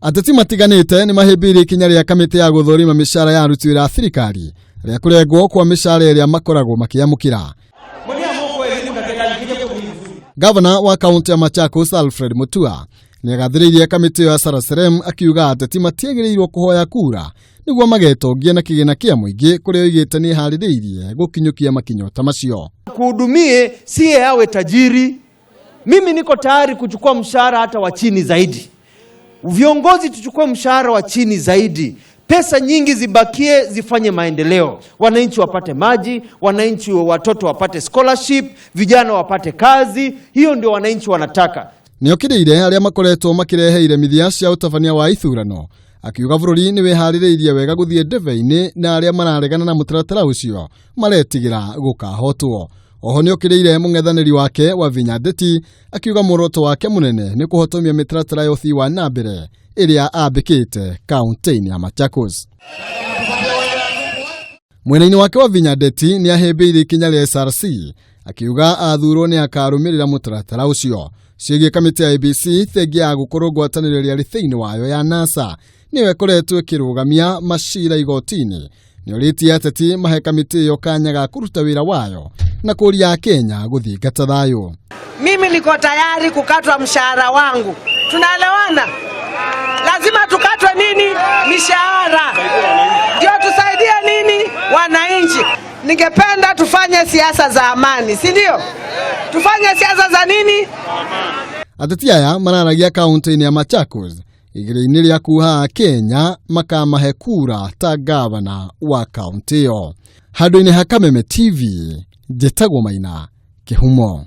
Ateti matiganĩte nĩ mahĩmbĩirie ikinya rĩa kamĩtĩ ya gũthũrima mĩcara ya aruti wĩra a thirikari rĩa kũrengwo kwa mĩcara ĩrĩa makoragwo makĩamũkĩra. Gavana wa kaunti ya Machakos Alfred Mutua nĩagathĩrĩirie kamĩtĩ ĩyo ya SRSRM akiuga ateti matiagĩrĩirwo kũhoya kura nĩguo magetongie na kĩgĩna kĩa mũingĩ kũrĩa oigĩte nĩ ĩharĩrĩirie gũkinyũkia makinya ta macio. Kuhudumie siye awe tajiri. Mimi niko tayari kuchukua mshahara hata wa chini zaidi. Viongozi tuchukue mshahara wa chini zaidi, pesa nyingi zibakie zifanye maendeleo, wananchi wapate maji, wananchi watoto wapate scholarship, vijana wapate kazi. Hiyo ndio wananchi wanataka. Nĩokĩrĩire arĩa makoretwo makĩrehe iremithia cia ũtabania wa ithurano akiuga bũrũri nĩ wĩharĩrĩirie wega gũthiĩ ndebe-inĩ na arĩa mararegana na mũtaratara ũcio maretigĩra gũkahotwo. Oho nĩokĩrĩire mũng'ethanĩri wake wa Vinya Ndeti akiuga muoroto wake mũnene nĩ kũhotomia mĩtaratara ya ũthii wa na mbere ĩrĩa ambĩkĩte kaunti-inĩ ya Machakos. Mwena-inĩ wake wa Vinya Ndeti nĩ ahĩmbĩirie ikinya rĩa SRC akiuga athurwo nĩ akarũmĩrĩra mũtaratara ũcio. Ciĩgiĩ kamĩtĩ ya ABC thengia ya gũkorwo ngwatanĩro ĩrĩa ĩrĩ thĩinĩ wayo ya NASA nĩyo ĩkoretwo ĩkĩrũgamia macira igoti-inĩ. Nĩorĩtie ateti mahe kamĩtĩ ĩyo kanya ga kũruta wĩra wayo na kũria Akenya gũthingata thayũ. Mimi niko tayari kukatwa mshahara wangu. Tunaelewana? Lazima tukatwe nini? Mishahara ndio tusaidie nini wananchi. Ningependa tufanye siasa za amani, si ndio? Tufanye siasa za nini? Ateti aya mararagia kaunti-inĩ ya Machakos igeria-inĩ rĩa kuha Akenya makamahe kura ta gavana wa kaunti ĩyo. Handũ-inĩ ha Kameme TV, njĩtagwo Maina Kĩhumo.